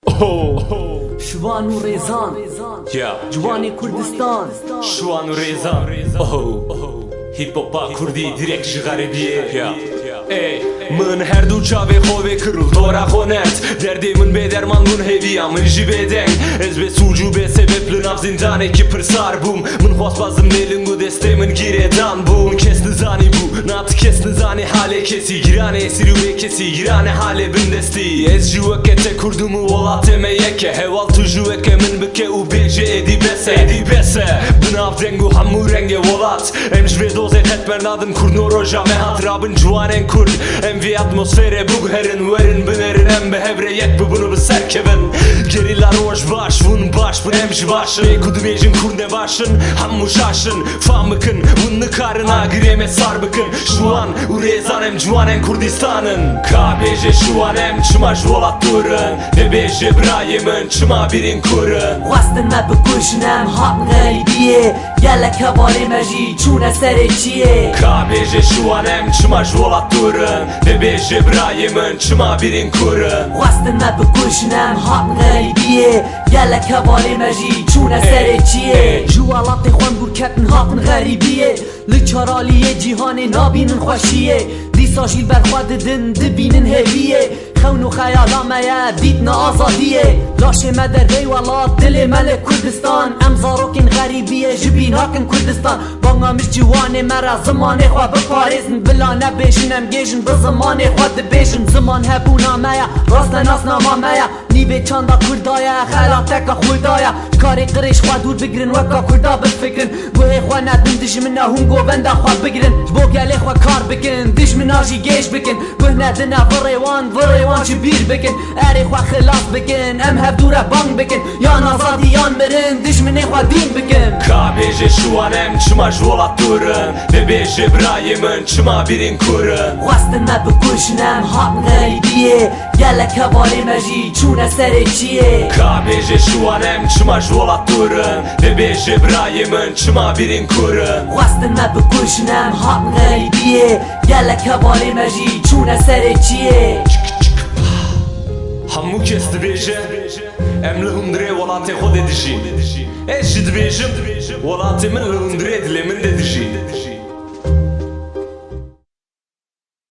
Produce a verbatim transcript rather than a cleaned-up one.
Şivan û Rêzan, Ya. Ciwanê Kurdistan. Şivan û Rêzan. Oh. Hip hopa Kurdî direk ji xeribiyê. Ya. Ey, min her du çavê xwe vê kir û dora xwe net. Derdê min bê derman bûn, hêviya min jî bê deng. Ez bê sûc û bê sebep li nav zindanekî pirsar bûm. Min xwest bazim lê ling û destê min girêdan bûn. Kes nizanî bû, na ti kes nizanî halê kesî. Giranê esîr û bê kesî, giranê halê bindestî. Ez jî weke te Kurd im û welatê me yek e. Heval tu jî weke min bike û bêje êdî bes e. Êdî bes e. Bi nav deng û hemû rengê welat. Em ji vê dozê qet bernadin, Kurd no roja me hat rabin ciwanên Kurd. Em vê atmosferê biguherin, werin binerin, em bi hev re yek bibin û bi ser kevin. Gerîla roj baş, hûn baş bin, em jî baş in. Ê ku dibêjin Kurd ne baş in, hemû şaş in. Fam bikin, hûn nikarin agirê me sar bikin. Şiwan û Rêzan em ciwanên Kurdistan in. Ka bêje Şiwan em çima ji welat dûr in? Dibêje birayê min çima bîrîn kûr in? Xwestin me bikujin, em hatin xerîbiyê. Gelek hevalê me jî çûne serê çiyê. Ka bêje Şiwan em çima ji welat dûr in? Dibêje birayê min çima bîrîn kûr in? Xwestin me bikujin, em hatin xerîbiyê. Gelek hevalê me jî çûne serê çiyê. Ji welatê xwe dûr ketin, hatin xerîbiyê. Li çar aliyê cîhanê nabînin xweşiyê. Dîsa jî li ber xwe didin, dibînin hêviyê. Xewn û xeyala me ye dîtina azadiyê. Laşê me dervey welat, dilê me li Kurdistan. Em zarokên xerîbiyê, ji bîr nakin Kurdistan. Banga min ji ciwanê me re zimanê xwe biparêzin. Bila nebêjin em gêjin, bi zimanê xwe dibêjin. Ziman hebûna me ye, rast e nasnama me ye. Nîvê çanda Kurda ye, xelateke Xuda ye. Ji karê qirêj xwe dûr bigirin, weka Kurda bifikirin. Guhê xwe nedin dijmina, hûn govenda xwe bigirin. Ji bo gelê xwe kar bikin, dijmina jî gêj bikin. Guh nedine virê wan, virê wan ji bîr bikin. Erê xwe xilas bikin, em hevdû re bang bikin. Yan azadî yan mirin, dijminê xwe dîn bikin. Ka bêje Şiwan em çima ji welat dûr in? Dibêje birayê min çima bîrîn kûr in? Xwestin me bikujin, em hatin xerîbiyê. Gelek hevalê me jî çûne serê çiyê. Ka bêje Şiwan em çima ji welat dûr in? Dibêje birayê min çima bîrîn kûr in? Xwestin me bikujin, em hatin xerîbiyê. Gelek hevalê me jî çûne serê çiyê. Hemû kes dibêje, em li hundirê welatê xwe de dijîn. Ez jî dibêjim, welatê min li hundirê dilê min de dijî.